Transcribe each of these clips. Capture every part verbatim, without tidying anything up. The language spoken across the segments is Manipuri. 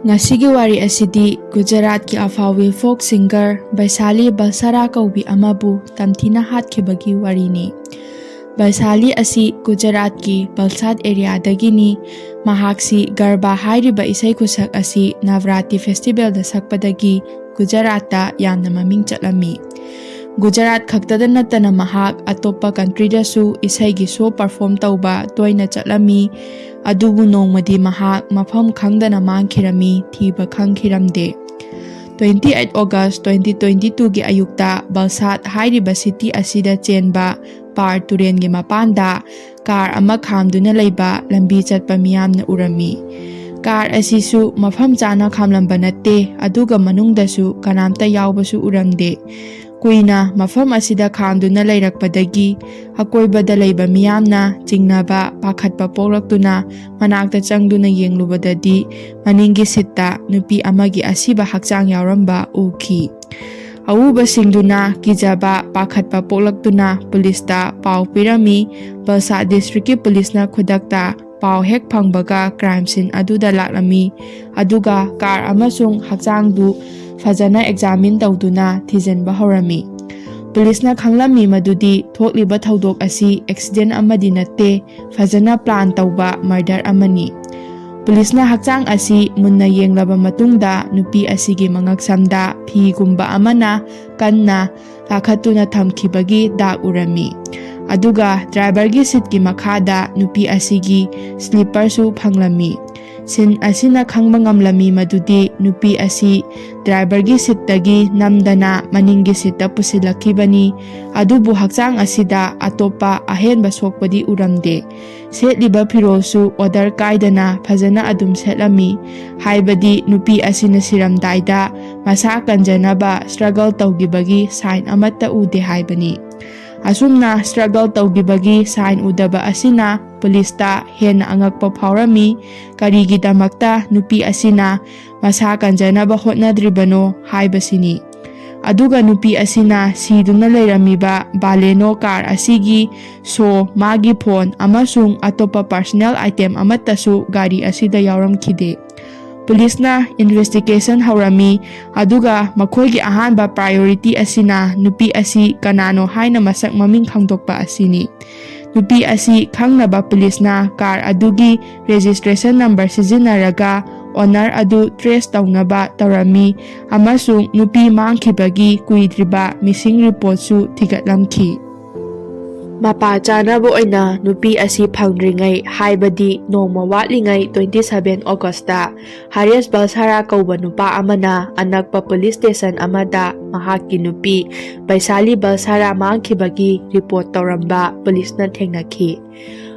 ꯉꯁꯤꯒꯤ ꯋꯥꯔꯤ ꯑꯁꯤꯗꯤ ꯒꯨꯖꯔꯥꯠꯀꯤ ꯑꯐꯥꯎꯕꯤ ꯐꯣꯛ ꯁꯤꯡꯒꯔ ꯕꯩꯁꯥꯂꯤ ꯕꯜꯁꯥꯔꯥ ꯀꯧꯕꯤ ꯑꯃꯕꯨ ꯇꯝꯊꯤꯅ ꯍꯥꯠꯈꯤꯕꯒꯤ ꯋꯥꯔꯤꯅꯤ꯫ ꯕꯩꯁꯥꯂꯤ ꯑꯁꯤ ꯒꯨꯖꯔꯥꯠꯀꯤ ꯕꯜꯁꯥꯠ ꯑꯦꯔꯤꯌꯥꯗꯒꯤꯅꯤ꯫ ꯃꯍꯥꯛꯁꯤ ꯒꯔꯕꯥ ꯍꯥꯏꯔꯤꯕ ꯏꯁꯩ ꯈꯨꯁꯛ ꯑꯁꯤ ꯅꯕꯔꯥꯇꯤ ꯐꯦꯁꯇꯤꯚꯦꯜꯗ ꯁꯛꯄꯗꯒꯤ ꯒꯨꯖꯔꯥꯠꯇ ꯌꯥꯝꯅ ꯃꯃꯤꯡ ꯆꯠꯂꯝꯃꯤ꯫ ꯒꯨꯖꯔꯥꯠ ꯈꯛꯇꯗ ꯅꯠꯇꯅ ꯃꯍꯥꯛ ꯑꯇꯣꯞꯄ ꯀꯟꯇ꯭ꯔꯤꯗꯁꯨ ꯏꯁꯩꯒꯤ ꯁꯣ ꯄꯔꯐꯣꯔꯝ ꯇꯧꯕ ꯇꯣꯏꯅ ꯆꯠꯂꯝꯃꯤ꯫ ꯑꯗꯨꯕꯨ ꯅꯣꯡꯃꯗꯤ ꯃꯍꯥꯛ ꯃꯐꯝ ꯈꯪꯗꯅ ꯃꯥꯡꯈꯤꯔꯝꯃꯤ, ꯊꯤꯕ ꯈꯪꯈꯤꯔꯝꯗꯦ꯫ Twenty eight August twenty twenty twoꯒꯤ ꯑꯌꯨꯛꯇ ꯕꯜꯁꯥꯠ ꯍꯥꯏꯔꯤꯕ ꯁꯤꯇꯤ ꯑꯁꯤꯗ ꯆꯦꯟꯕ ꯄꯥꯔ ꯇꯨꯔꯦꯜꯒꯤ ꯃꯄꯥꯟꯗ ꯀꯥꯔ ꯑꯃ ꯈꯥꯝꯗꯨꯅ ꯂꯩꯕ ꯂꯝꯕꯤ ꯆꯠꯄ ꯃꯤꯌꯥꯝꯅ ꯎꯔꯝꯃꯤ꯫ ꯀꯥꯔ ꯑꯁꯤꯁꯨ ꯃꯐꯝ ꯆꯥꯅ ꯈꯥꯝꯂꯝꯕ ꯅꯠꯇꯦ, ꯑꯗꯨꯒ ꯃꯅꯨꯡꯗꯁꯨ ꯀꯅꯥꯝꯇ ꯌꯥꯎꯕꯁꯨ ꯎꯔꯝꯗꯦ꯫ ꯀꯨꯏꯅ ꯃꯐꯝ ꯑꯁꯤꯗ ꯈꯥꯝꯗꯨꯅ ꯂꯩꯔꯛꯄꯗꯒꯤ ꯑꯀꯣꯏꯕꯗ ꯂꯩꯕ ꯃꯤꯌꯥꯝꯅ ꯆꯤꯡꯅꯕ, ꯄꯥꯈꯠꯄ ꯄꯣꯛꯂꯛꯇꯨꯅ ꯃꯅꯥꯛꯇ ꯆꯪꯗꯨꯅ ꯌꯦꯡꯂꯨꯕꯗꯗꯤ ꯃꯅꯤꯡꯒꯤ ꯁꯤꯠꯇ ꯅꯨꯄꯤ ꯑꯃꯒꯤ ꯑꯁꯤꯕ ꯍꯛꯆꯥꯡ ꯌꯥꯎꯔꯝꯕ ꯎꯈꯤ꯫ ꯑꯎꯕꯁꯤꯡꯗꯨꯅ ꯀꯤꯖꯕ, ꯄꯥꯈꯠꯄ ꯄꯣꯛꯂꯛꯇꯨꯅ ꯄꯨꯂꯤꯁꯇ ꯄꯥꯎ ꯄꯤꯔꯝꯃꯤ꯫ ꯕꯜꯁꯥ ꯗꯤꯁꯇ꯭ꯔꯤꯛꯀꯤ ꯄꯨꯂꯤꯁꯅ ꯈꯨꯗꯛꯇ ꯄꯥꯎ ꯍꯦꯛ ꯐꯪꯕꯒ ꯀ꯭ꯔꯥꯏꯝ ꯁꯤꯟ ꯑꯗꯨꯗ ꯂꯥꯛꯂꯝꯃꯤ, ꯑꯗꯨꯒ ꯀꯥꯔ ꯑꯃꯁꯨꯡ ꯍꯛꯆꯥꯡꯗꯨ ꯐꯖꯅ ꯑꯦꯛꯖꯥꯃꯤꯟ ꯇꯧꯗꯨꯅ ꯊꯤꯖꯤꯟꯕ ꯍꯧꯔꯝꯃꯤ꯫ ꯄꯨꯂꯤꯁꯅ ꯈꯪꯂꯝꯃꯤ ꯃꯗꯨꯗꯤ ꯊꯣꯛꯂꯤꯕ ꯊꯧꯗꯣꯛ ꯑꯁꯤ ꯑꯦꯛꯁꯤꯗꯦꯟ ꯑꯃꯗꯤ ꯅꯠꯇꯦ, ꯐꯖꯅ ꯄ꯭ꯂꯥꯟ ꯇꯧꯕ ꯃꯔꯗꯔ ꯑꯃꯅꯤ꯫ ꯄꯨꯂꯤꯁꯅ ꯍꯛꯆꯥꯡ ꯑꯁꯤ ꯃꯨꯟꯅ ꯌꯦꯡꯂꯕ ꯃꯇꯨꯡꯗ ꯅꯨꯄꯤ ꯑꯁꯤꯒꯤ ꯃꯉꯛꯁꯝꯗ ꯐꯤꯒꯨꯝꯕ ꯑꯃꯅ ꯀꯟꯅ ꯂꯥꯈꯠꯇꯨꯅ ꯊꯝꯈꯤꯕꯒꯤ ꯗꯥꯛ ꯎꯔꯝꯃꯤ꯫ ꯑꯗꯨꯒ ꯗ꯭ꯔꯥꯏꯚꯔꯒꯤ ꯁꯤꯠꯀꯤ ꯃꯈꯥꯗ ꯅꯨꯄꯤ ꯑꯁꯤꯒꯤ ꯁ꯭ꯂꯤꯄꯔꯁꯨ ꯐꯪꯂꯝꯃꯤ꯫ ꯁꯤꯟ ꯑꯁꯤꯅ ꯈꯪꯕ ꯉꯝꯂꯝꯃꯤ ꯃꯗꯨꯗꯤ ꯅꯨꯄꯤ ꯑꯁꯤ ꯗ꯭ꯔꯥꯏꯚꯔꯒꯤ ꯁꯤꯠꯇꯒꯤ ꯅꯝꯗꯅ ꯃꯅꯤꯡꯒꯤ ꯁꯤꯠꯇ ꯄꯨꯁꯤꯜꯂꯛꯈꯤꯕꯅꯤ꯫ ꯑꯗꯨꯕꯨ ꯍꯛꯆꯥꯡ ꯑꯁꯤꯗ ꯑꯇꯣꯞꯄ ꯑꯍꯦꯟꯕ ꯁꯣꯛꯄꯗꯤ ꯎꯔꯝꯗꯦ꯫ ꯁꯦꯠꯂꯤꯕ ꯐꯤꯔꯣꯜꯁꯨ ꯑꯣꯔꯗꯔ ꯀꯥꯏꯗꯅ ꯐꯖꯅ ꯑꯗꯨꯝ ꯁꯦꯠꯂꯝꯃꯤ꯫ ꯍꯥꯏꯕꯗꯤ ꯅꯨꯄꯤ ꯑꯁꯤꯅ ꯁꯤꯔꯝꯗꯥꯏꯗ ꯃꯁꯥ ꯀꯟꯖꯅꯕ ꯁ꯭ꯇ꯭ꯔꯒꯜ ꯇꯧꯈꯤꯕꯒꯤ ꯁꯥꯏꯟ ꯑꯃꯠꯇ ꯎꯗꯦ ꯍꯥꯏꯕꯅꯤ꯫ ꯑꯁꯨꯝꯅ ꯁ꯭ꯇ꯭ꯔꯒꯜ ꯇꯧꯈꯤꯕꯒꯤ ꯁꯥꯏꯟ ꯎꯗꯕ ꯑꯁꯤꯅ ꯄꯨꯂꯤꯁꯇ ꯍꯦꯟꯅ ꯑꯉꯛꯄ ꯐꯥꯎꯔꯝꯃꯤ꯫ ꯀꯔꯤꯒꯤꯗꯃꯛꯇ ꯅꯨꯄꯤ ꯑꯁꯤꯅ ꯃꯁꯥ ꯀꯟꯖꯅꯕ ꯍꯣꯠꯅꯗ꯭ꯔꯤꯕꯅꯣ ꯍꯥꯏꯕꯁꯤꯅꯤ꯫ ꯑꯗꯨꯒ ꯅꯨꯄꯤ ꯑꯁꯤꯅ ꯁꯤꯗꯨꯅ ꯂꯩꯔꯝꯃꯤꯕ ꯕꯥꯂꯦꯅꯣ ꯀꯥꯔ ꯑꯁꯤꯒꯤ ꯁꯣ, ꯃꯥꯒꯤ ꯐꯣꯟ ꯑꯃꯁꯨꯡ ꯑꯇꯣꯞꯄ ꯄꯔꯁꯅꯦꯜ ꯑꯥꯏꯇꯦꯝ ꯑꯃꯠꯇꯁꯨ ꯒꯥꯔꯤ ꯑꯁꯤꯗ ꯌꯥꯎꯔꯝꯈꯤꯗꯦ꯫ ꯄꯨꯂꯤꯁꯅ ꯏꯟꯚꯦꯁꯇꯤꯒꯦꯁꯟ ꯍꯧꯔꯝꯃꯤ, ꯑꯗꯨꯒ ꯃꯈꯣꯏꯒꯤ ꯑꯍꯥꯟꯕ ꯄ꯭ꯔꯥꯏꯌꯣꯔꯤꯇꯤ ꯑꯁꯤꯅ ꯅꯨꯄꯤ ꯑꯁꯤ ꯀꯅꯥꯅꯣ ꯍꯥꯏꯅ ꯃꯁꯛ ꯃꯃꯤꯡ ꯈꯪꯗꯣꯛꯄ ꯑꯁꯤꯅꯤ꯫ ꯅꯨꯄꯤ ꯑꯁꯤ ꯈꯪꯅꯕ ꯄꯨꯂꯤꯁꯅ ꯀꯥꯔ ꯑꯗꯨꯒꯤ ꯔꯦꯖꯤꯁꯇ꯭ꯔꯦꯁꯟ ꯅꯝꯕꯔ ꯁꯤꯖꯤꯟꯅꯔꯒ ꯑꯣꯅꯔ ꯑꯗꯨ ꯇ꯭ꯔꯦꯁ ꯇꯧꯅꯕ ꯇꯧꯔꯝꯃꯤ ꯑꯃꯁꯨꯡ ꯅꯨꯄꯤ ꯃꯥꯡꯈꯤꯕꯒꯤ ꯀꯨꯏꯗ꯭ꯔꯤꯕ ꯃꯤꯁꯤꯡ ꯔꯤꯄꯣꯔꯠꯁꯨ ꯊꯤꯒꯠꯂꯝꯈꯤ꯫ ꯃꯄꯥ ꯆꯥꯅꯕ ꯑꯣꯏꯅ ꯅꯨꯄꯤ ꯑꯁꯤ ꯐꯪꯗ꯭ꯔꯤꯉꯩ, ꯍꯥꯏꯕꯗꯤ ꯅꯣꯡꯃ ꯋꯥꯠꯂꯤꯉꯩ, twenty seven August ꯍꯔꯦꯁ ꯕꯜꯁꯥꯔꯥ ꯀꯧꯕ ꯅꯨꯄꯥ ꯑꯃꯅ ꯑꯅꯛꯄ ꯄꯨꯂꯤꯁ ꯁ꯭ꯇꯦꯁꯟ ꯑꯃꯗ ꯃꯍꯥꯛꯀꯤ ꯅꯨꯄꯤ ꯕꯩꯁꯥꯂꯤ ꯕꯜꯁꯥꯔꯥ ꯃꯥꯡꯈꯤꯕꯒꯤ ꯔꯤꯄꯣꯔꯠ ꯇꯧꯔꯝꯕ ꯄꯨꯂꯤꯁꯅ ꯊꯦꯡꯅꯈꯤ꯫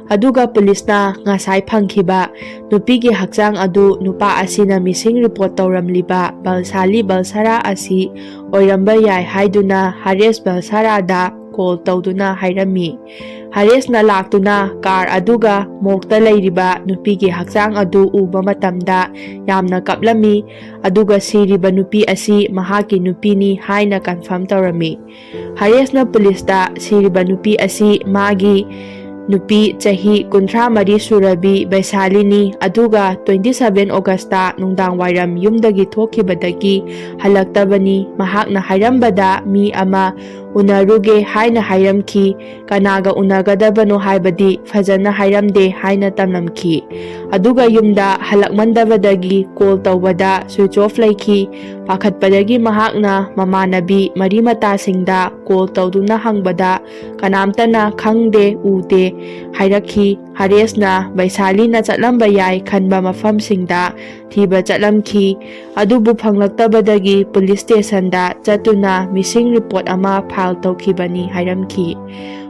ꯑꯗꯨꯒ ꯄꯨꯂꯤꯁꯅ ꯉꯁꯥꯏ ꯐꯪꯈꯤꯕ ꯅꯨꯄꯤꯒꯤ ꯍꯛꯆꯥꯡ ꯑꯗꯨ ꯅꯨꯄꯥ ꯑꯁꯤꯅ ꯃꯤꯁꯤꯡ ꯔꯤꯄꯣꯔꯠ ꯇꯧꯔꯝꯂꯤꯕ ꯕꯜꯁꯥꯂꯤ ꯕꯜꯁꯥꯔꯥ ꯑꯁꯤ ꯑꯣꯏꯔꯝꯕ ꯌꯥꯏ ꯍꯥꯏꯗꯨꯅ ꯍꯔꯦꯁ ꯕꯜꯁꯥꯔꯥꯗ ꯀꯣꯜ ꯇꯧꯗꯨꯅ ꯍꯥꯏꯔꯝꯃꯤ꯫ ꯍꯔꯦꯁꯅ ꯂꯥꯛꯇꯨꯅ ꯀꯥꯔ ꯑꯗꯨꯒ ꯃꯣꯔꯒꯇ ꯂꯩꯔꯤꯕ ꯅꯨꯄꯤꯒꯤ ꯍꯛꯆꯥꯡ ꯑꯗꯨ ꯎꯕ ꯃꯇꯝꯗ ꯌꯥꯝꯅ ꯀꯞꯂꯝꯃꯤ, ꯑꯗꯨꯒ ꯁꯤꯔꯤꯕ ꯅꯨꯄꯤ ꯑꯁꯤ ꯃꯍꯥꯛꯀꯤ ꯅꯨꯄꯤꯅꯤ ꯍꯥꯏꯅ ꯀꯟꯐꯥꯔꯝ ꯇꯧꯔꯝꯃꯤ꯫ ꯍꯔꯦꯁꯅ ꯄꯨꯂꯤꯁꯇ ꯁꯤꯔꯤꯕ ꯅꯨꯄꯤ ꯑꯁꯤ ꯃꯥꯒꯤ ꯅꯨꯄꯤ ꯆꯍꯤ ꯀꯨꯟꯊ꯭ꯔꯥ ꯃꯔꯤ ꯁꯨꯔꯕꯤ ꯕꯩꯁꯥꯂꯤꯅꯤ, ꯑꯗꯨꯒ twenty seven August ꯅꯨꯡꯗꯥꯡ ꯋꯥꯏꯔꯝ ꯌꯨꯝꯗꯒꯤ ꯊꯣꯛꯈꯤꯕꯗꯒꯤ ꯍꯜꯂꯛꯇꯕꯅꯤ꯫ ꯃꯍꯥꯛꯅ ꯍꯥꯏꯔꯝꯕꯗ ꯃꯤ ꯑꯃ ꯎꯅꯔꯨꯒꯦ ꯍꯥꯏꯅ ꯍꯥꯏꯔꯝꯈꯤ, ꯀꯅꯥꯒ ꯎꯅꯒꯗꯕꯅꯣ ꯍꯥꯏꯕꯗꯤ ꯐꯖꯅ ꯍꯥꯏꯔꯝꯗꯦ ꯍꯥꯏꯅ ꯇꯝꯂꯝꯈꯤ꯫ ꯑꯗꯨꯒ ꯌꯨꯝꯗ ꯍꯜꯂꯛꯃꯟꯗꯕꯗꯒꯤ ꯀꯣꯜ ꯇꯧꯕꯗ ꯁ꯭ꯋꯤꯆ ꯑꯣꯐ ꯂꯩꯈꯤ꯫ ꯄꯥꯈꯠꯄꯗꯒꯤ ꯃꯍꯥꯛꯅ ꯃꯃꯥꯟꯅꯕꯤ ꯃꯔꯤ ꯃꯇꯥꯁꯤꯡꯗ ꯀꯣꯜ ꯇꯧꯗꯨꯅ ꯍꯪꯕꯗ ꯀꯅꯥꯝꯇꯅ ꯈꯪꯗꯦ, ꯎꯗꯦ ꯍꯥꯏꯔꯛꯈꯤ꯫ ꯍꯔꯦꯁꯅ ꯕꯩꯁꯥꯂꯤꯅ ꯆꯠꯂꯝꯕ ꯌꯥꯏ ꯈꯟꯕ ꯃꯐꯝꯁꯤꯡꯗ ꯊꯤꯕ ꯆꯠꯂꯝꯈꯤ꯫ ꯑꯗꯨꯕꯨ ꯐꯪꯂꯛꯇꯕꯗꯒꯤ ꯄꯨꯂꯤꯁ ꯁ꯭ꯇꯦꯁꯟꯗ ꯆꯠꯇꯨꯅ ꯃꯤꯁꯤꯡ ꯔꯤꯄꯣꯔꯠ ꯑꯃ ꯐꯥꯏꯜ ꯇꯧꯈꯤꯕꯅꯤ ꯍꯥꯏꯔꯝꯈꯤ꯫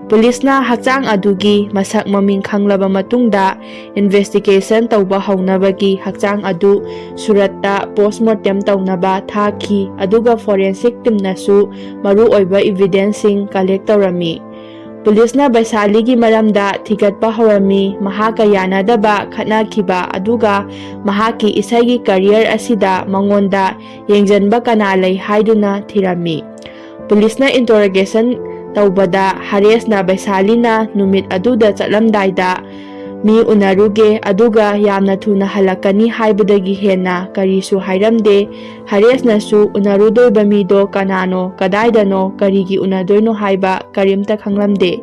ꯄꯨꯂꯤꯁꯅ ꯍꯛꯆꯥꯡ ꯑꯗꯨꯒꯤ ꯃꯁꯛ ꯃꯃꯤꯡ ꯈꯪꯂꯕ ꯃꯇꯨꯡꯗ ꯏꯟꯚꯦꯁꯇꯤꯒꯦꯁꯟ ꯇꯧꯕ ꯍꯧꯅꯕꯒꯤ ꯍꯛꯆꯥꯡ ꯑꯗꯨ ꯁꯨꯔꯠꯇ ꯄꯣꯁꯃꯣꯔꯇꯦꯝ ꯇꯧꯅꯕ ꯊꯥꯈꯤ, ꯑꯗꯨꯒ ꯐꯣꯔꯦꯟꯁꯤꯛ ꯇꯤꯝꯅꯁꯨ ꯃꯔꯨꯑꯣꯏꯕ ꯏꯚꯤꯗꯦꯟꯁꯁꯤꯡ ꯀꯂꯦꯛ ꯇꯧꯔꯝꯃꯤ꯫ ꯄꯨꯂꯤꯁꯅ ꯕꯩꯁꯥꯂꯤꯒꯤ ꯃꯔꯝꯗ ꯊꯤꯒꯠꯄ ꯍꯧꯔꯝꯃꯤ, ꯃꯍꯥꯛꯀ ꯌꯥꯅꯗꯕ, ꯈꯠꯅꯈꯤꯕ, ꯑꯗꯨꯒ ꯃꯍꯥꯛꯀꯤ ꯏꯁꯩꯒꯤ ꯀꯔꯤꯌꯔ ꯑꯁꯤꯗ ꯃꯉꯣꯟꯗ ꯌꯦꯡꯖꯟꯕ ꯀꯅꯥ ꯂꯩ ꯍꯥꯏꯗꯨꯅ ꯊꯤꯔꯝꯃꯤ꯫ ꯄꯨꯂꯤꯁꯅ ꯏꯟꯇꯔꯣꯒꯦꯁꯟ ꯇꯧꯕꯗ ꯍꯔꯦꯁꯅ ꯕꯩꯁꯥꯂꯤꯅ ꯅꯨꯃꯤꯠ ꯑꯗꯨꯗ ꯆꯠꯂꯝꯗꯥꯏꯗ ꯃꯤ ꯎꯅꯔꯨꯒꯦ, ꯑꯗꯨꯒ ꯌꯥꯝꯅ ꯊꯨꯅ ꯍꯜꯂꯛꯀꯅꯤ ꯍꯥꯏꯕꯗꯒꯤ ꯍꯦꯟꯅ ꯀꯔꯤꯁꯨ ꯍꯥꯏꯔꯝꯗꯦ꯫ ꯍꯔꯦꯁꯅꯁꯨ ꯎꯅꯔꯨꯗꯣꯏꯕ ꯃꯤꯗꯣ ꯀꯅꯥꯅꯣ, ꯀꯗꯥꯏꯗꯅꯣ, ꯀꯔꯤꯒꯤ ꯎꯅꯗꯣꯏꯅꯣ ꯍꯥꯏꯕ ꯀꯔꯤꯝꯇ ꯈꯪꯂꯝꯗꯦ꯫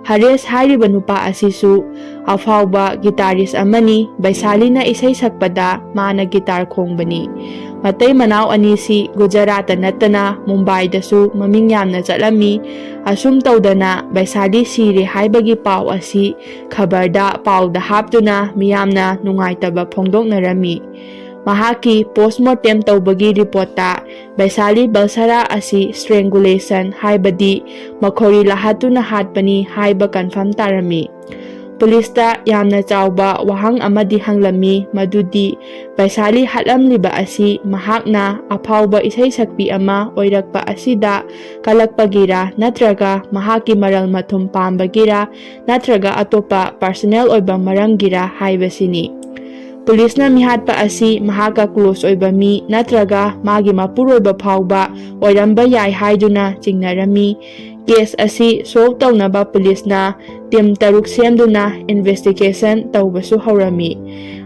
ꯍꯔꯦꯁ ꯍꯥꯏꯔꯤꯕ ꯅꯨꯄꯥ ꯑꯁꯤꯁꯨ ꯑꯐꯥꯎꯕ ꯒꯤꯇꯥꯔꯤꯁ ꯑꯃꯅꯤ꯫ ꯕꯩꯁꯥꯂꯤꯅ ꯏꯁꯩ ꯁꯛꯄꯗ ꯃꯥꯅ ꯒꯤꯇꯥꯔ ꯈꯣꯡꯕꯅꯤ꯫ ꯃꯇꯩ ꯃꯅꯥꯎ ꯑꯅꯤꯁꯤ ꯒꯨꯖꯔꯥꯠꯇ ꯅꯠꯇꯅ ꯃꯨꯝꯕꯥꯏꯗꯁꯨ ꯃꯃꯤꯡ ꯌꯥꯝꯅ ꯆꯠꯂꯝꯃꯤ꯫ ꯑꯁꯨꯝ ꯇꯧꯗꯅ ꯕꯩꯁꯥꯂꯤ ꯁꯤꯔꯦ ꯍꯥꯏꯕꯒꯤ ꯄꯥꯎ ꯑꯁꯤ ꯈꯕꯔꯗ ꯄꯥꯎꯗ ꯍꯥꯞꯇꯨꯅ ꯃꯤꯌꯥꯝꯅ ꯅꯨꯡꯉꯥꯏꯇꯕ ꯐꯣꯡꯗꯣꯛꯅꯔꯝꯃꯤ꯫ ꯃꯍꯥꯛꯀꯤ ꯄꯣꯁꯃꯣꯔꯇꯦꯝ ꯇꯧꯕꯒꯤ ꯔꯤꯄꯣꯔꯠꯇ ꯕꯩꯁꯥꯂꯤ ꯕꯜꯁꯔꯥ ꯑꯁꯤ ꯁ꯭ꯇ꯭ꯔꯦꯡꯒꯨꯂꯦꯁꯟ, ꯍꯥꯏꯕꯗꯤ ꯃꯈꯣꯔꯤ ꯂꯥꯍꯠꯇꯨꯅ ꯍꯥꯠꯄꯅꯤ ꯍꯥꯏꯕ ꯀꯟꯐꯥꯔꯝ ꯇꯥꯔꯝꯃꯤ꯫ ꯄꯨꯂꯤꯁꯇ ꯌꯥꯝꯅ ꯆꯥꯎꯕ ꯋꯥꯍꯪ ꯑꯃꯗꯤ ꯍꯪꯂꯝꯃꯤ, ꯃꯗꯨꯗꯤ ꯕꯩꯁꯥꯂꯤ ꯍꯥꯠꯂꯝꯂꯤꯕ ꯑꯁꯤ ꯃꯍꯥꯛꯅ ꯑꯐꯥꯎꯕ ꯏꯁꯩ ꯁꯛꯄꯤ ꯑꯃ ꯑꯣꯏꯔꯛꯄ ꯑꯁꯤꯗ ꯀꯜꯂꯛꯄꯒꯤꯔꯥ, ꯅꯠꯇ꯭ꯔꯒ ꯃꯍꯥꯛꯀꯤ ꯃꯔꯜ ꯃꯊꯨꯝ ꯄꯥꯝꯕꯒꯤꯔꯥ, ꯅꯠꯇ꯭ꯔꯒ ꯑꯇꯣꯞꯄ ꯄꯔꯁꯅꯦꯜ ꯑꯣꯏꯕ ꯃꯔꯝꯒꯤꯔꯥ ꯍꯥꯏꯕꯁꯤꯅꯤ꯫ ꯄꯨꯂꯤꯁꯅ ꯃꯤꯍꯥꯠꯄ ꯑꯁꯤ ꯃꯍꯥꯛꯀ ꯀ꯭ꯂꯣꯁ ꯑꯣꯏꯕ ꯃꯤ ꯅꯠꯇ꯭ꯔꯒ ꯃꯥꯒꯤ ꯃꯄꯨꯔꯣꯏꯕ ꯐꯥꯎꯕ ꯑꯣꯏꯔꯝꯕ ꯌꯥꯏ ꯍꯥꯏꯗꯨꯅ ꯆꯤꯡꯅꯔꯝꯃꯤ꯫ ꯀꯦꯁ ꯑꯁꯤ ꯁꯣꯜꯕ ꯇꯧꯅꯕ ꯄꯨꯂꯤꯁꯅ ꯇꯤꯝ ꯇꯔꯨꯛ ꯁꯦꯝꯗꯨꯅ ꯏꯟꯚꯦꯁꯇꯤꯒꯦꯁꯟ ꯇꯧꯕꯁꯨ ꯍꯧꯔꯝꯃꯤ꯫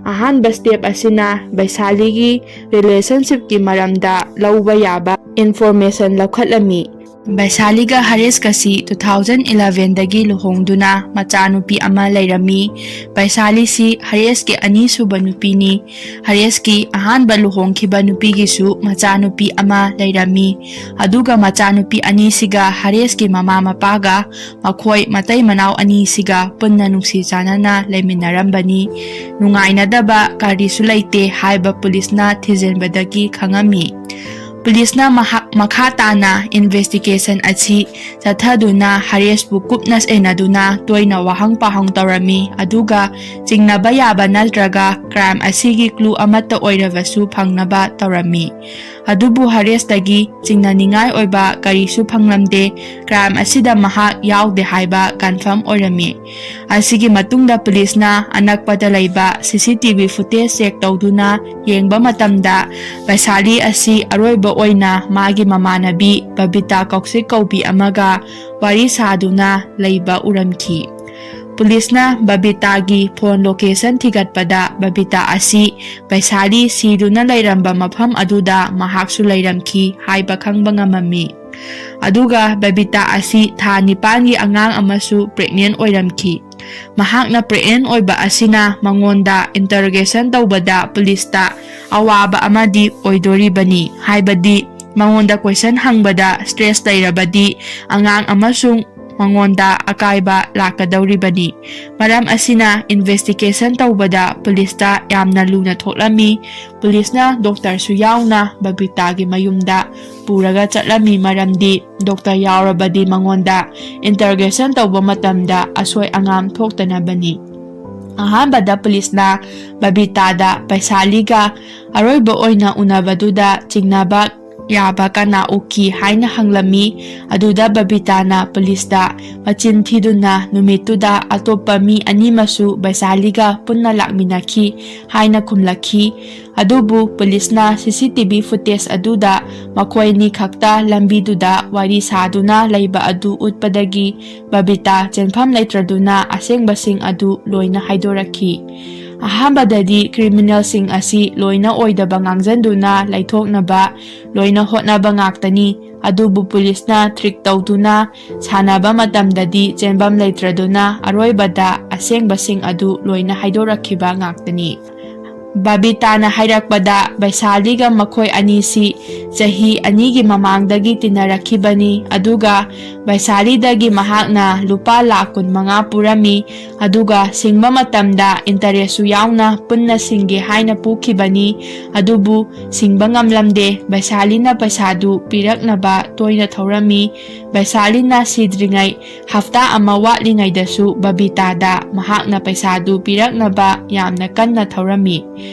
ꯑꯍꯥꯟꯕ ꯁ꯭ꯇꯦꯞ ꯑꯁꯤꯅ ꯕꯩꯁꯥꯂꯤꯒꯤ ꯔꯤꯂꯦꯁꯟꯁꯤꯞꯀꯤ ꯃꯔꯝꯗ ꯂꯧꯕ ꯌꯥꯕ ꯏꯟꯐꯣꯔꯃꯦꯁꯟ ꯂꯧꯈꯠꯂꯝꯃꯤ꯫ ꯕꯩꯁꯥꯂꯤꯒ ꯍꯔꯦꯁꯀꯁꯤ ꯇꯨ ꯊꯥꯎꯖꯟ ꯏꯂꯚꯦꯟꯗꯒꯤ ꯂꯨꯍꯣꯡꯗꯨꯅ ꯃꯆꯥꯅꯨꯄꯤ ꯑꯃ ꯂꯩꯔꯝꯃꯤ꯫ ꯕꯩꯁꯥꯂꯤꯁꯤ ꯍꯔꯦꯁꯀꯤ ꯑꯅꯤꯁꯨꯕ ꯅꯨꯄꯤꯅꯤ꯫ ꯍꯔꯦꯁꯀꯤ ꯑꯍꯥꯟꯕ ꯂꯨꯍꯣꯡꯈꯤꯕ ꯅꯨꯄꯤꯒꯤꯁꯨ ꯃꯆꯥꯅꯨꯄꯤ ꯑꯃ ꯂꯩꯔꯝꯃꯤ꯫ ꯑꯗꯨꯒ ꯃꯆꯥꯅꯨꯄꯤ ꯑꯅꯤꯁꯤꯒ ꯍꯔꯦꯁꯀꯤ ꯃꯃꯥ ꯃꯄꯥꯒ ꯃꯈꯣꯏ ꯃꯇꯩ ꯃꯅꯥꯎ ꯑꯅꯤꯁꯤꯒ ꯄꯨꯟꯅ ꯅꯨꯡꯁꯤ ꯆꯥꯟꯅꯅ ꯂꯩꯃꯤꯟꯅꯔꯝꯕꯅꯤ꯫ ꯅꯨꯡꯉꯥꯏꯅꯗꯕ ꯀꯔꯤꯁꯨ ꯂꯩꯇꯦ ꯍꯥꯏꯕ ꯄꯨꯂꯤꯁꯅ ꯊꯤꯖꯤꯟꯕꯗꯒꯤ ꯈꯪꯉꯝꯃꯤ꯫ ꯄꯨꯂꯤꯁꯅ ꯃꯍꯥꯛ ꯃꯈꯥ ꯇꯥꯅ ꯏꯟꯚꯦꯁꯇꯤꯒꯦꯁꯟ ꯑꯁꯤ ꯆꯠꯊꯗꯨꯅ ꯍꯔꯦꯁꯄꯨ ꯀꯨꯞꯅ ꯁꯦꯟꯅꯗꯨꯅ ꯇꯣꯏꯅ ꯋꯥꯍꯪ ꯄꯥꯎꯍꯪ ꯇꯧꯔꯝꯃꯤ, ꯑꯗꯨꯒ ꯆꯤꯡꯅꯕ ꯌꯥꯕ ꯅꯠꯇ꯭ꯔꯒ ꯀ꯭ꯔꯥꯏꯝ ꯑꯁꯤꯒꯤ ꯀ꯭ꯂꯨ ꯑꯃꯠꯇ ꯑꯣꯏꯔꯕꯁꯨ ꯐꯪꯅꯕ ꯇꯧꯔꯝꯃꯤ꯫ ꯑꯗꯨꯕꯨ ꯍꯔꯦꯁꯇꯒꯤ ꯆꯤꯡꯅꯅꯤꯡꯉꯥꯏ ꯑꯣꯏꯕ ꯀꯔꯤꯁꯨ ꯐꯪꯂꯝꯗꯦ꯫ ꯀ꯭ꯔꯥꯏꯝ ꯑꯁꯤꯗ ꯃꯍꯥꯛ ꯌꯥꯎꯗꯦ ꯍꯥꯏꯕ ꯀꯟꯐꯥꯔꯝ ꯑꯣꯏꯔꯝꯃꯤ꯫ ꯑꯁꯤꯒꯤ ꯃꯇꯨꯡꯗ ꯄꯨꯂꯤꯁꯅ ꯑꯅꯛꯄꯗ ꯂꯩꯕ ꯁꯤ C T V footage check ꯇꯧꯗꯨꯅ ꯌꯦꯡꯕ ꯃꯇꯝꯗ ꯕꯩꯁꯥꯂꯤ ꯑꯁꯤ ꯑꯔꯣꯏꯕ ꯑꯣꯏꯅ ꯃꯥꯒꯤ ꯃꯃꯥꯟꯅꯕꯤ ꯕꯕꯤꯇꯥ ꯀꯧꯁꯤꯛ ꯀꯧꯕꯤ ꯑꯃꯒ ꯋꯥꯔꯤ ꯁꯥꯗꯨꯅ ꯂꯩꯕ ꯎꯔꯝꯈꯤ꯫ ꯄꯨꯂꯤꯁꯅ ꯕꯕꯤꯇꯥꯒꯤ ꯐꯣꯟ ꯂꯣꯀꯦꯁꯟ ꯊꯤꯒꯠꯄꯗ ꯕꯕꯤꯇꯥ ꯑꯁꯤ ꯕꯩꯁꯥꯂꯤ ꯁꯤꯗꯨꯅ ꯂꯩꯔꯝꯕ ꯃꯐꯝ ꯑꯗꯨꯗ ꯃꯍꯥꯛꯁꯨ ꯂꯩꯔꯝꯈꯤ ꯍꯥꯏꯕ ꯈꯪꯕ ꯉꯝꯃꯝꯃꯤ꯫ ꯑꯗꯨꯒ ꯕꯕꯤꯇꯥ ꯑꯁꯤ ꯊꯥ ꯅꯤꯄꯥꯟꯒꯤ ꯑꯉꯥꯡ ꯑꯃꯁꯨ ꯄ꯭ꯔꯦꯒꯅꯦꯟ ꯑꯣꯏꯔꯝꯈꯤ꯫ ꯃꯍꯥꯛꯅ ꯄ꯭ꯔꯦꯒꯅꯦꯟ ꯑꯣꯏꯕ ꯑꯁꯤꯅ ꯃꯉꯣꯟꯗ ꯏꯟꯇꯔꯣꯒꯦꯁꯟ ꯇꯧꯕꯗ ꯄꯨꯂꯤꯁꯇ ꯑꯋꯥꯕ ꯑꯃꯗꯤ ꯑꯣꯏꯗꯣꯔꯤꯕꯅꯤ꯫ ꯍꯥꯏꯕꯗꯤ ꯃꯉꯣꯟꯗ ꯀꯣꯏꯁꯟ ꯍꯪꯕꯗ ꯁ꯭ꯇ꯭ꯔꯦꯁ ꯂꯩꯔꯕꯗꯤ ꯑꯉꯥꯡ ꯑꯃꯁꯨꯡ ꯃꯉꯣꯟꯗ ꯑꯀꯥꯏꯕ ꯂꯥꯛꯀꯗꯧꯔꯤꯕꯅꯤ꯫ ꯃꯔꯝ ꯑꯁꯤꯅ ꯏꯟꯚꯦꯁꯇꯤꯒꯦꯁꯟ ꯇꯧꯕꯗ ꯄꯨꯂꯤꯁꯇ ꯌꯥꯝꯅ ꯂꯨꯅ ꯊꯣꯛꯂꯝꯃꯤ꯫ ꯄꯨꯂꯤꯁꯅ ꯗꯣꯛꯇꯔꯁꯨ ꯌꯥꯎꯅ ꯕꯕꯤꯇꯥꯒꯤ ꯃꯌꯨꯝꯗ ꯄꯨꯔꯒ ꯆꯠꯂꯝꯃꯤ, ꯃꯔꯝꯗꯤ ꯗꯣꯛꯇꯔ ꯌꯥꯎꯔꯕꯗꯤ ꯃꯉꯣꯟꯗ ꯏꯟꯇꯔꯣꯒꯦꯁꯟ ꯇꯧꯕ ꯃꯇꯝꯗ ꯑꯁꯣꯏ ꯑꯉꯥꯝ ꯊꯣꯛꯇꯅꯕꯅꯤ꯫ ꯑꯍꯥꯟꯕꯗ ꯄꯨꯂꯤꯁꯅ ꯕꯕꯤꯇꯥꯗ ꯕꯩꯁꯥꯂꯤꯒ ꯑꯔꯣꯏꯕ ꯑꯣꯏꯅ ꯎꯅꯕꯗꯨꯗ ꯆꯤꯡꯅꯕ ꯌꯥꯕ ꯀꯅꯥ ꯎꯈꯤ ꯍꯥꯏꯅ ꯍꯪꯂꯝꯃꯤ꯫ ꯑꯗꯨꯗ ꯕꯕꯤꯇꯥꯅ ꯄꯨꯂꯤꯁꯇ ꯃꯆꯤꯟ ꯊꯤꯗꯨꯅ ꯅꯨꯃꯤꯠꯇꯨꯗ ꯑꯇꯣꯞꯄ ꯃꯤ ꯑꯅꯤꯃꯁꯨ ꯕꯩꯁꯥꯂꯤꯒ ꯄꯨꯟꯅ ꯂꯥꯛꯃꯤꯟꯅꯈꯤ ꯍꯥꯏꯅ ꯈꯨꯝꯂꯛꯈꯤ꯫ ꯑꯗꯨꯕꯨ ꯄꯨꯂꯤꯁꯅ ꯁꯤ ꯁꯤ ꯇꯤ ꯚꯤ ꯐꯨꯇꯦꯖ ꯑꯗꯨꯗ ꯃꯈꯣꯏ ꯑꯅꯤ ꯈꯛꯇ ꯂꯝꯕꯤꯗꯨꯗ ꯋꯥꯔꯤ ꯁꯥꯗꯨꯅ ꯂꯩꯕ ꯑꯗꯨ ꯎꯠꯄꯗꯒꯤ ꯕꯕꯤꯇꯥ ꯆꯦꯟꯐꯝ ꯂꯩꯇ꯭ꯔꯗꯨꯅ ꯑꯁꯦꯡꯕꯁꯤꯡ ꯑꯗꯨ ꯂꯣꯏꯅ ꯍꯥꯏꯗꯣꯔꯛꯈꯤ꯫ ꯑꯍꯥꯟꯕꯗꯗꯤ ꯀ꯭ꯔꯤꯃꯤꯅꯦꯜꯁꯤꯡ ꯑꯁꯤ ꯂꯣꯏꯅ ꯑꯣꯏꯗꯕ ꯉꯥꯡꯖꯟꯗꯨꯅ ꯂꯩꯊꯣꯛꯅꯕ ꯂꯣꯏꯅ ꯍꯣꯠꯅꯕ ꯉꯥꯛꯇꯅꯤ꯫ ꯑꯗꯨꯕꯨ ꯄꯨꯂꯤꯁꯅ ꯇ꯭ꯔꯤꯛ ꯇꯧꯗꯨꯅ ꯁꯥꯟꯅꯕ ꯃꯇꯝꯗꯗꯤ ꯆꯦꯟꯐꯝ ꯂꯩꯇ꯭ꯔꯗꯨꯅ ꯑꯔꯣꯏꯕꯗ ꯑꯁꯦꯡꯕꯁꯤꯡ ꯑꯗꯨ ꯂꯣꯏꯅ ꯍꯥꯏꯗꯣꯔꯛꯈꯤꯕ ꯉꯥꯛꯇꯅꯤ꯫ ꯕꯕꯤꯇꯥꯅ ꯍꯥꯏꯔꯛꯄꯗ ꯕꯩꯁꯥꯂꯤꯒ ꯃꯈꯣꯏ ꯑꯅꯤꯁꯤ ꯆꯍꯤ ꯑꯅꯤꯒꯤ ꯃꯃꯥꯡꯗꯒꯤ ꯇꯤꯟꯅꯔꯛꯈꯤꯕꯅꯤ꯫ ꯑꯗꯨꯒ ꯕꯩꯁꯥꯂꯤꯗꯒꯤ ꯃꯍꯥꯛꯅ ꯂꯨꯄꯥ ꯂꯥꯈ ꯀꯨꯟꯃꯉꯥ ꯄꯨꯔꯝꯃꯤ꯫ ꯑꯗꯨꯒ ꯁꯤꯡꯕ ꯃꯇꯝꯗ ꯏꯟꯇꯔꯦꯁꯁꯨ ꯌꯥꯎꯅ ꯄꯨꯟꯅ ꯁꯤꯡꯒꯦ ꯍꯥꯏꯅ ꯄꯨꯈꯤꯕꯅꯤ꯫ ꯑꯗꯨꯕꯨ ꯁꯤꯡꯕ ꯉꯝꯂꯝꯗꯦ꯫ ꯕꯩꯁꯥꯂꯤꯅ ꯄꯩꯁꯥꯗꯨ ꯄꯤꯔꯛꯅꯕ ꯇꯣꯏꯅ ꯊꯧꯔꯝꯃꯤ꯫ ꯕꯩꯁꯥꯂꯤꯅ ꯁꯤꯗ꯭ꯔꯤꯉꯩ ꯍꯞꯇꯥ ꯑꯃ ꯋꯥꯠꯂꯤꯉꯩꯗꯁꯨ ꯕꯕꯤꯇꯥꯗ ꯃꯍꯥꯛꯅ ꯄꯩꯁꯥꯗꯨ ꯄꯤꯔꯛꯅꯕ ꯌꯥꯝꯅ ꯀꯟꯅ ꯊꯧꯔꯝꯃꯤ꯫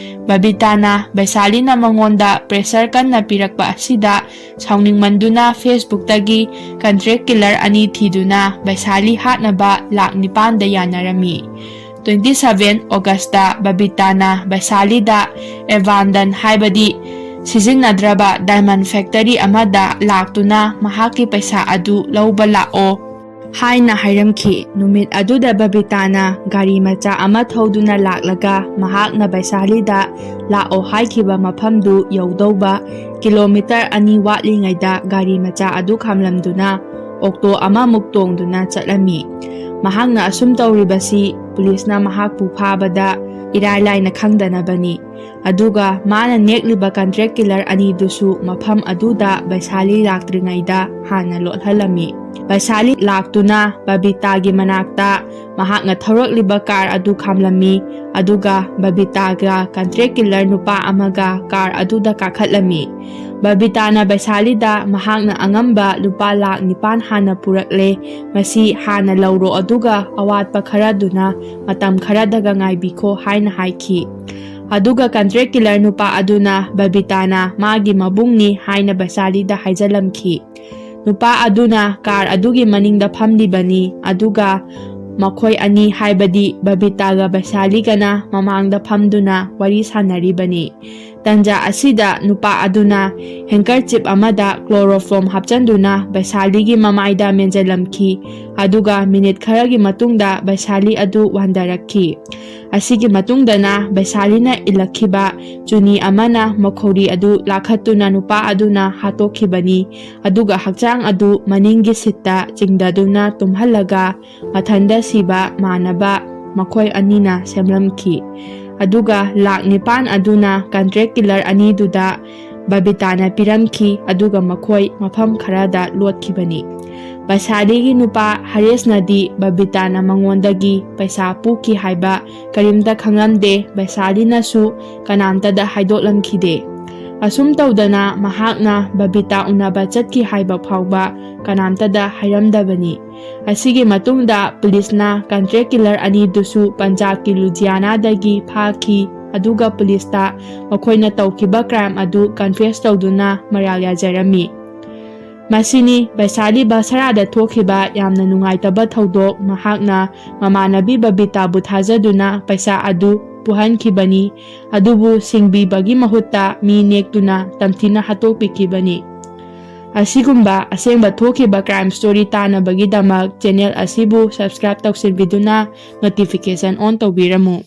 ꯕꯕꯤꯇꯥꯅ ꯕꯩꯁꯥꯂꯤꯅ ꯃꯉꯣꯟꯗ ꯄ꯭ꯔꯦꯁꯔ ꯀꯟꯅ ꯄꯤꯔꯛꯄ ꯑꯁꯤꯗ ꯁꯥꯎꯅꯤꯡꯃꯟꯗꯨꯅ ꯐꯦꯁꯕꯨꯛꯇꯒꯤ ꯀꯟꯇ꯭ꯔꯦꯛ ꯀꯤꯂꯔ ꯑꯅꯤ ꯊꯤꯗꯨꯅ ꯕꯩꯁꯥꯂꯤ ꯍꯥꯠꯅꯕ ꯂꯥꯛ ꯅꯤꯄꯥꯟꯗ ꯌꯥꯅꯔꯝꯃꯤ꯫ ꯇ꯭ꯋꯦꯟꯇꯤ ꯁꯚꯦꯟ ꯑꯣꯒꯁꯇ ꯕꯕꯤꯇꯥꯅ ꯕꯩꯁꯥꯂꯤꯗ ꯑꯦꯕꯥꯟꯗꯟ ꯍꯥꯏꯕꯗꯤ ꯁꯤꯖꯤꯟꯅꯗ꯭ꯔꯕ ꯗꯥꯏꯃꯟ ꯐꯦꯛꯇꯔꯤ ꯑꯃꯗ ꯂꯥꯛꯇꯨꯅ ꯃꯍꯥꯛꯀꯤ ꯄꯩꯁꯥ ꯑꯗꯨ ꯂꯧꯕ ꯂꯥꯛꯑꯣ꯫ ꯍꯥꯏꯅ ꯍꯥꯏꯔꯝꯈꯤ꯫ ꯅꯨꯃꯤꯠ ꯑꯗꯨꯗ ꯕꯕꯤꯇꯥꯅ ꯒꯥꯔꯤ ꯃꯆꯥ ꯑꯃ ꯊꯧꯗꯨꯅ ꯂꯥꯛꯂꯒ ꯃꯍꯥꯛꯅ ꯕꯩꯁꯥꯂꯤꯗ ꯂꯥꯛꯑꯣ ꯍꯥꯏꯈꯤꯕ ꯃꯐꯝꯗꯨ ꯌꯧꯗꯧꯕ ꯀꯤꯂꯣꯃꯤꯇꯔ ꯑꯅꯤ ꯋꯥꯠꯂꯤꯉꯩꯗ ꯒꯥꯔꯤ ꯃꯆꯥ ꯑꯗꯨ ꯈꯥꯝꯂꯝꯗꯨꯅ ꯑꯣꯛꯇꯣ ꯑꯃꯃꯨꯛ ꯇꯣꯡꯗꯨꯅ ꯆꯠꯂꯝꯃꯤ꯫ ꯃꯍꯥꯛꯅ ꯑꯁꯨꯝ ꯇꯧꯔꯤꯕꯁꯤ ꯄꯨꯂꯤꯁꯅ ꯃꯍꯥꯛꯄꯨ ꯐꯥꯕꯗ ꯏꯔꯥꯏ ꯂꯥꯏꯅ ꯈꯪꯗꯅꯕꯅꯤ꯫ ꯑꯗꯨꯒ ꯃꯥꯅ ꯅꯦꯛꯂꯤꯕ ꯀꯟꯇ꯭ꯔꯦꯛ ꯀꯤꯂꯔ ꯑꯅꯤꯗꯨꯁꯨ ꯃꯐꯝ ꯑꯗꯨꯗ ꯕꯩꯁꯥꯂꯤ ꯂꯥꯛꯇ꯭ꯔꯤꯉꯩꯗ ꯍꯥꯟꯅ ꯂꯣꯠꯍꯜꯂꯝꯃꯤ꯫ ꯕꯩꯁꯥꯂꯤ ꯂꯥꯛꯇꯨꯅ ꯕꯕꯤꯇꯥꯒꯤ ꯃꯅꯥꯛꯇ ꯃꯍꯥꯛꯅ ꯊꯧꯔꯛꯂꯤꯕ ꯀꯥꯔ ꯑꯗꯨ ꯈꯥꯝꯂꯝꯃꯤ, ꯑꯗꯨꯒ ꯕꯕꯤꯇꯥꯒ ꯀꯟꯇ꯭ꯔꯦꯛ ꯀꯤꯂꯔ ꯅꯨꯄꯥ ꯑꯃꯒ ꯀꯥꯔ ꯑꯗꯨꯗ ꯀꯥꯈꯠꯂꯝꯃꯤ꯫ ꯕꯕꯤꯇꯥꯅ ꯕꯩꯁꯥꯂꯤꯗ ꯃꯍꯥꯛꯅ ꯑꯉꯝꯕ ꯂꯨꯄꯥ ꯂꯥꯈ ꯅꯤꯄꯥꯟ ꯍꯥꯟꯅ ꯄꯨꯔꯛꯂꯦ, ꯃꯁꯤ ꯍꯥꯟꯅ ꯂꯧꯔꯣ, ꯑꯗꯨꯒ ꯑꯋꯥꯠꯄ ꯈꯔꯗꯨꯅ ꯃꯇꯝ ꯈꯔꯗꯒ ꯉꯥꯏꯕꯤꯈꯣ ꯍꯥꯏꯅ ꯍꯥꯏꯈꯤ꯫ ꯑꯗꯨꯒ ꯀꯟꯇ꯭ꯔꯦꯛ ꯀꯤꯂꯔ ꯅꯨꯄꯥ ꯑꯗꯨꯅ ꯕꯕꯤꯇꯥꯅ ꯃꯥꯒꯤ ꯃꯕꯨꯡꯅꯤ ꯍꯥꯏꯅ ꯕꯩꯁꯥꯂꯤꯗ ꯍꯥꯏꯖꯜꯂꯝꯈꯤ꯫ ꯅꯨꯄꯥ ꯑꯗꯨꯅ ꯀꯥꯔ ꯑꯗꯨꯒꯤ ꯃꯅꯤꯡꯗ ꯐꯝꯂꯤꯕꯅꯤ, ꯑꯗꯨꯒ ꯃꯈꯣꯏ ꯑꯅꯤ, ꯍꯥꯏꯕꯗꯤ ꯕꯕꯤꯇꯥꯒ ꯕꯩꯁꯥꯂꯤꯒꯅ ꯃꯃꯥꯡꯗ ꯐꯝꯗꯨꯅ ꯋꯥꯔꯤ ꯁꯥꯟꯅꯔꯤꯕꯅꯤ꯫ ꯇꯟꯖꯥ ꯑꯁꯤꯗ ꯅꯨꯄꯥ ꯑꯗꯨꯅ ꯍꯦꯡꯀꯔꯆꯤꯞ ꯑꯃꯗ ꯀ꯭ꯂꯣꯔꯣꯐꯣꯝ ꯍꯥꯞꯆꯤꯟꯗꯨꯅ ꯕꯩꯁꯥꯂꯤꯒꯤ ꯃꯃꯥꯏꯗ ꯃꯦꯟꯖꯜꯂꯝꯈꯤ, ꯑꯗꯨꯒ ꯃꯤꯅꯤꯠ ꯈꯔꯒꯤ ꯃꯇꯨꯡꯗ ꯕꯩꯁꯥꯂꯤ ꯑꯗꯨ ꯋꯥꯟꯊꯔꯛꯈꯤ꯫ ꯑꯁꯤꯒꯤ ꯃꯇꯨꯡꯗꯅ ꯕꯩꯁꯥꯂꯤꯅ ꯏꯜꯂꯛꯈꯤꯕ ꯆꯨꯅꯤ ꯑꯃꯅ ꯃꯈꯧꯔꯤ ꯑꯗꯨ ꯂꯥꯈꯠꯇꯨꯅ ꯅꯨꯄꯥ ꯑꯗꯨꯅ ꯍꯥꯠꯇꯣꯛꯈꯤꯕꯅꯤ, ꯑꯗꯨꯒ ꯍꯛꯆꯥꯡ ꯑꯗꯨ ꯃꯅꯤꯡꯒꯤ ꯁꯤꯠꯇ ꯆꯤꯡꯊꯗꯨꯅ ꯇꯨꯝꯍꯜꯂꯒ ꯃꯊꯟꯗ ꯁꯤꯕ ꯃꯥꯟꯅꯕ ꯃꯈꯣꯏ ꯑꯅꯤꯅ ꯁꯦꯝꯂꯝꯈꯤ꯫ ꯑꯗꯨꯒ ꯂꯥꯈ ꯅꯤꯄꯥꯟ ꯑꯗꯨꯅ ꯀꯟꯇ꯭ꯔꯦꯛ ꯀꯤꯂꯔ ꯑꯅꯤꯗꯨꯗ ꯕꯕꯤꯇꯥꯅ ꯄꯤꯔꯝꯈꯤ, ꯑꯗꯨꯒ ꯃꯈꯣꯏ ꯃꯐꯝ ꯈꯔꯗ ꯂꯣꯠꯈꯤꯕꯅꯤ꯫ ꯕꯩꯁꯥꯂꯤꯒꯤ ꯅꯨꯄꯥ ꯍꯔꯦꯁꯅꯗꯤ ꯕꯕꯤꯇꯥꯅ ꯃꯉꯣꯟꯗꯒꯤ ꯄꯩꯁꯥ ꯄꯨꯈꯤ ꯍꯥꯏꯕ ꯀꯔꯤꯝꯇ ꯈꯪꯂꯝꯗꯦ, ꯕꯩꯁꯥꯂꯤꯅꯁꯨ ꯀꯅꯥꯝꯇꯗ ꯍꯥꯏꯗꯣꯛꯂꯝꯈꯤꯗꯦ꯫ ꯑꯁꯨꯝ ꯇꯧꯗꯅ ꯃꯍꯥꯛꯅ ꯕꯕꯤꯇꯥ ꯎꯅꯕ ꯆꯠꯈꯤ ꯍꯥꯏꯕ ꯐꯥꯎꯕ ꯀꯅꯥꯝꯇꯗ ꯍꯥꯏꯔꯝꯗꯕꯅꯤ꯫ ꯑꯁꯤꯒꯤ ꯃꯇꯨꯡꯗ ꯄꯨꯂꯤꯁꯅ ꯀꯟꯇ꯭ꯔꯦꯛ ꯀꯤꯂꯔ ꯑꯅꯤꯗꯨꯁꯨ ꯄꯟꯖꯥꯕꯀꯤ ꯂꯨꯙꯤꯌꯥꯅꯥꯗꯒꯤ ꯐꯥꯈꯤ, ꯑꯗꯨꯒ ꯄꯨꯂꯤꯁꯇ ꯃꯈꯣꯏꯅ ꯇꯧꯈꯤꯕ ꯀ꯭ꯔꯥꯏꯝ ꯑꯗꯨ ꯀꯟꯐꯦꯁ ꯇꯧꯗꯨꯅ ꯃꯔꯥꯜ ꯌꯥꯖꯔꯝꯃꯤ꯫ ꯃꯁꯤꯅꯤ ꯕꯩꯁꯥꯂꯤ ꯕꯁꯔꯥꯗ ꯊꯣꯛꯈꯤꯕ ꯌꯥꯝꯅ ꯅꯨꯡꯉꯥꯏꯇꯕ ꯊꯧꯗꯣꯛ꯫ ꯃꯍꯥꯛꯅ ꯃꯃꯥꯟꯅꯕꯤ ꯕꯕꯤꯇꯥꯕꯨ ꯊꯥꯖꯗꯨꯅ ꯄꯩꯁꯥ ꯑꯗꯨ ꯄꯨꯍꯟꯈꯤꯕꯅꯤ, ꯑꯗꯨꯕꯨ ꯁꯤꯡꯕꯤꯕꯒꯤ ꯃꯍꯨꯠꯇ ꯃꯤ ꯅꯦꯛꯇꯨꯅ ꯇꯝꯊꯤꯅ ꯍꯥꯠꯇꯣꯛꯄꯤꯈꯤꯕꯅꯤ꯫ ꯑꯁꯤꯒꯨꯝꯕ ꯑꯁꯦꯡꯕ ꯊꯣꯛꯈꯤꯕ crime story ꯇꯥꯅꯕꯒꯤꯗꯃꯛ channel ꯑꯁꯤꯕꯨ subscribe ꯇꯧꯁꯤꯟꯕꯤꯗꯨꯅ notification on ꯇꯧꯕꯤꯔꯝꯃꯨ꯫